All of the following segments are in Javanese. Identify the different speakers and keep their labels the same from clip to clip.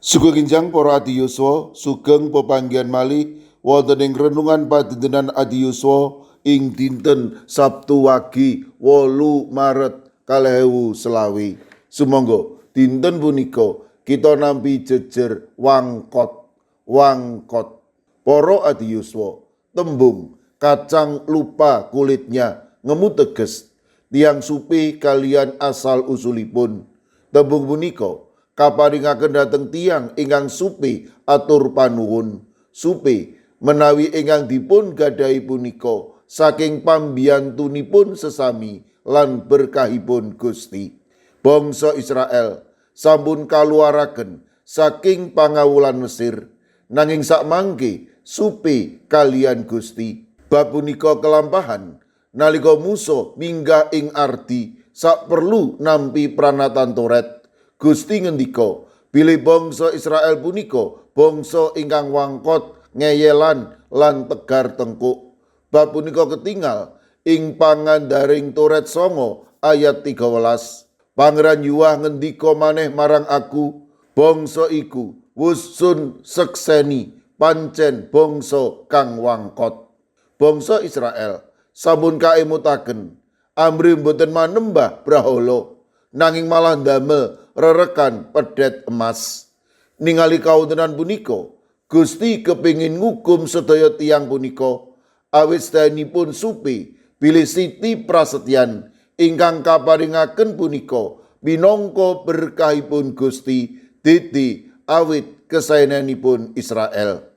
Speaker 1: Sugeng enjang para adi yuswa, sugeng pepanggihan malih wonten ing renungan padintenan adi yuswa ing dinten Sabtu Wagi 8 Maret 2025. Sumangga dinten punika kita nampi jejer wangkot, wangkot. Para adi yuswa, tembung kacang lupa kulitnya ngemut teges tiyang supe kaliyan asal usulipun. Tembung punika kaparingaken dhateng tiyang ingkang supe atur panuwun. Supe menawi ingkang dipun gadahi punika saking pambiyantunipun sesami lan berkahipun Gusti. Bangsa Israel sampun kaluwaraken saking pangawulan Mesir, nanging sakmangke supe kaliyan Gusti. Bab punika kelampahan nalika Musa minggah ing ardi sak perlu nampi pranatan Toret. Gusti ngendika bilih bangsa Israel punika bangsa ingkang wangkot, ngeyelan lan tegar tengkuk. Bab punika ketingal ing pangandaring Toret 9 ayat 13. Pangeran Yuwah ngendika maneh marang aku, bangsa iku wus sun sekseni pancen bangsa kang wangkot. Bangsa Israel sampun kaemutaken amrih mboten manembah brahala, nanging malah ndamel rerekan pedet emas. Ningali kawontenan punika, Gusti kepingin ngukum sedaya tiyang punika awit sedayanipun supe bilih siti prasetyan ingkang kaparingaken punika minangka berkahipun Gusti dadi awit kesaenanipun Israel.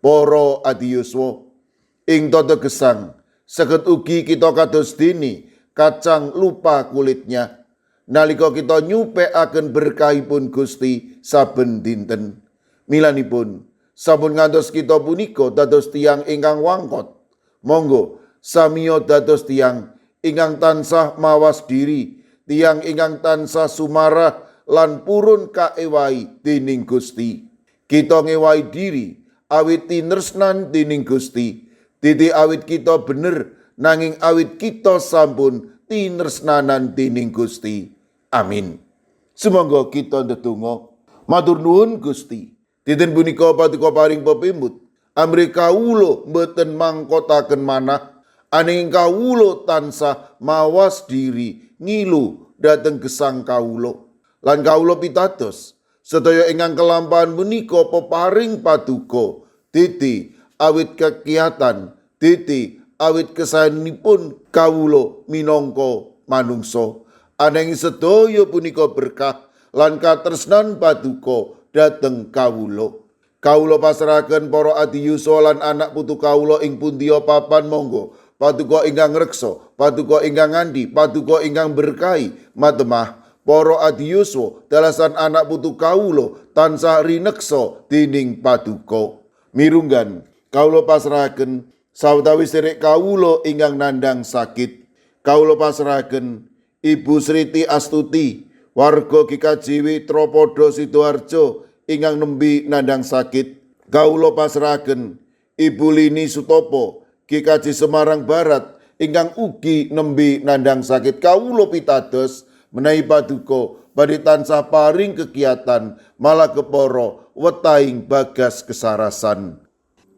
Speaker 1: Para adi yuswa, ing tata gesang saged ugi kita kados dene kacang lupa kulitnya nalika kita nyupekaken berkahipun Gusti saben dinten. Milanipun sampun ngantos kita punika dados tiyang ingkang wangkot. Monggo samiya dados tiyang ingkang tansah mawas diri, tiyang ingkang tansah sumarah lan purun kaewahi dening Gusti. Kita ngewahi diri awit tinresnan dening Gusti. Didi awit kita bener, nanging awit kita sampun tinresnanan dening Gusti. Amin. Sumangga kita ndedonga. Matur nuwun, Gusti. Dinten punika paduka paring pepimut. Amrih kawula mboten mangkotaken manah, ananging kawula tansah mawas diri ngilu dhateng gesang kawula. Lan kawula pitados sedaya ingkang kelampahan punika peparing paduka dadi awit kekiatan, dadi awit kesaenanipun kawula minangka manungsa. Ananging sedaya punika berkah lan katresnan paduka dhateng kawula. Kawula pasrahaken para adi yuswa lan anak putu kawula ing pundiya papan, monggo paduka ingkang ngreksa, paduka ingkang ngandhi, paduka ingkang berkahi matemah para adi yuswa dalasan anak putu kawula tansah rineksa dening paduka. Mirunggan kawula pasrahaken sawetawis sedherek kawula ingkang nandhang sakit. Kawula pasrahaken Ibu Sriti Astuti, warga GKJW Tropodo Sidoarjo ingkang nembe nandhang sakit. Kawula pasrahaken Ibu Lini Sutopo, GKJ Semarang Barat ingkang ugi nembe nandhang sakit. Kawula pitados menawi paduka badhe tansah paring kegiatan malah kepara wetahing bagas kesarasan.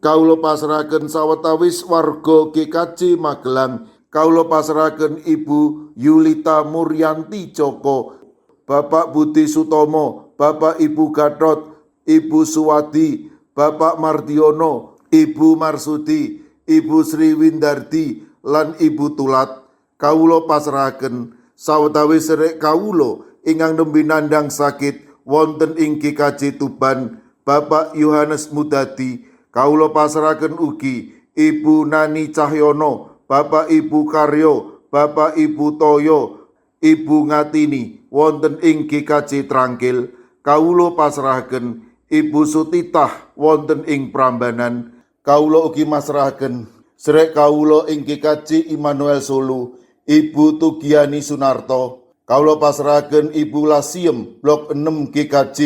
Speaker 1: Kawula pasrahaken sawetawis warga GKJ Magelang. Kawula pasrahaken Ibu Yulita Muryanti Joko, Bapak Budi Sutomo, Bapak Ibu Gatot, Ibu Suwadi, Bapak Mardiono, Ibu Marsudi, Ibu Sri Windardi, lan Ibu Tulat. Kawula pasrahaken sawetawis sedherek kawula ingkang nembe nandhang sakit wonten ing GKJ Tuban, Bapak Yohanes Mudadi. Kawula pasrahaken ugi Ibu Nani Cahyono, Bapak Ibu Karyo, Bapak Ibu Toyo, Ibu Ngatini wonten ing GKJ Trangkil. Kawula pasrahaken Ibu Sutitah wonten ing Prambanan. Kawula ugi masrahaken sedherek kawula ing GKJ Immanuel Solo, Ibu Tugiani Sunarto. Kawula pasrahaken Ibu Lasiem Blok 6 GKJ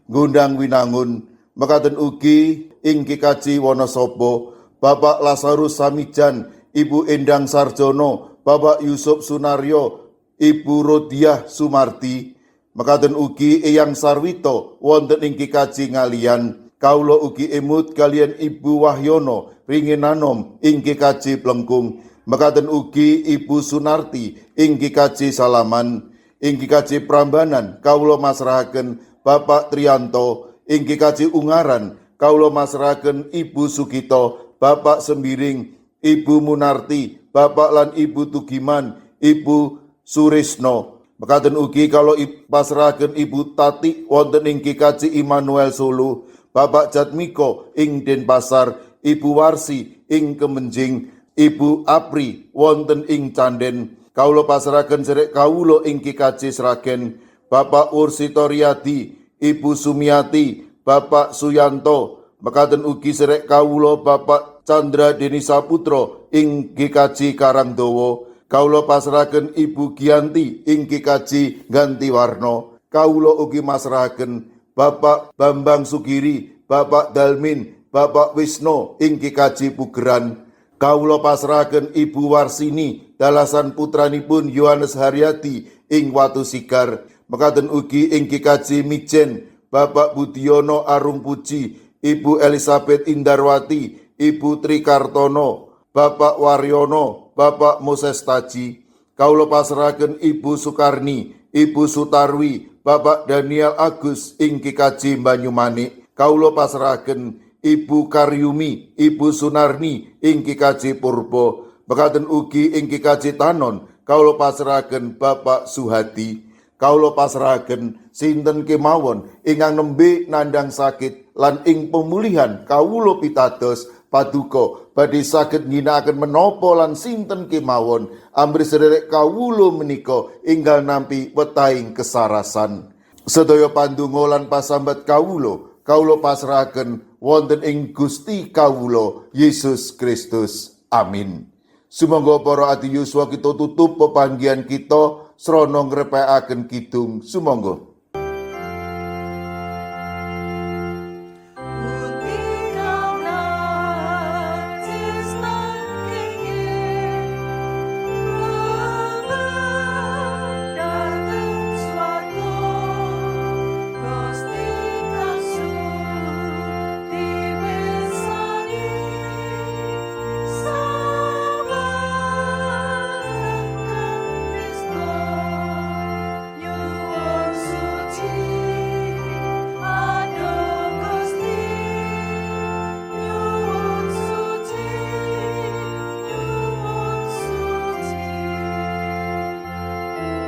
Speaker 1: Gondang Winangun. Mekaten ugi ing GKJ Wonosobo, Bapak Lazarus Samijan, Ibu Endang Sarjono, Bapak Yusuf Sunaryo, Ibu Rodiah Sumarti. Mekaten ugi Eyang Sarwito wonten ing GKJ Ngaliyan. Kawula ugi emut kaliyan Ibu Wahyono Ringinanom ing GKJ Plengkung. Mekaten ugi Ibu Sunarti ing GKJ Salaman. Ing GKJ Prambanan kawula masrahaken Bapak Trianto. Ing GKJ Ungaran kawula masrahaken Ibu Sugito, Bapak Sembiring, Ibu Munarti, Bapak lan Ibu Tugiman, Ibu Surisno. Mekaten ugi kawula pasrahaken Ibu Tati wonten ing GKJ Immanuel Solo, Bapak Jatmiko ing Denpasar, Ibu Warsi ing Kemenjing, Ibu Apri wonten ing Canden. Kawula pasrahaken sedherek kawula ing GKJ Sragen, Bapak Ursito Riyadi, Ibu Sumiati, Bapak Suyanto. Mekaten ugi sedherek kawula Bapak Chandra Denisa Putra ing GKJ Karangdowo. Kawula pasrahaken Ibu Gianti ing GKJ Gantiwarno. Kawula ugi masrahaken Bapak Bambang Sugiri, Bapak Dalmin, Bapak Wisno ing GKJ Pugeran. Kawula pasrahaken Ibu Warsini dalasan putranipun Yohanes Haryadi ing Watu Sigar. Mekaten ugi ing GKJ Mijen, Bapak Budiono Arung Puji, Ibu Elizabeth Indarwati, Ibu Tri Kartono, Bapak Waryono, Bapak Moses Taji. Kawula pasrahaken Ibu Sukarni, Ibu Sutarwi, Bapak Daniel Agus ing GKJ Banyumanik. Kawula pasrahaken Ibu Karyumi, Ibu Sunarni ing GKJ Purbo. Mekaten ugi ing GKJ Tanon, kawula pasrahaken Bapak Suhadi. Kawula pasrahaken sinten kemawon ingkang nembe nandang sakit lan ing pemulihan kawula pitados paduka badhe saged ngginakaken menapa lan sinten kemawon amrih sedherek kawula menika enggal nampi wetahing kesarasan. Sedaya pandonga lan pasambat kawula, kawula pasrahaken wonten ing Gusti kawula Yesus Kristus. Amin. Sumangga para adi yuswa, kita tutup pepanggihan kita srana ngrepekaken kidung. Sumangga.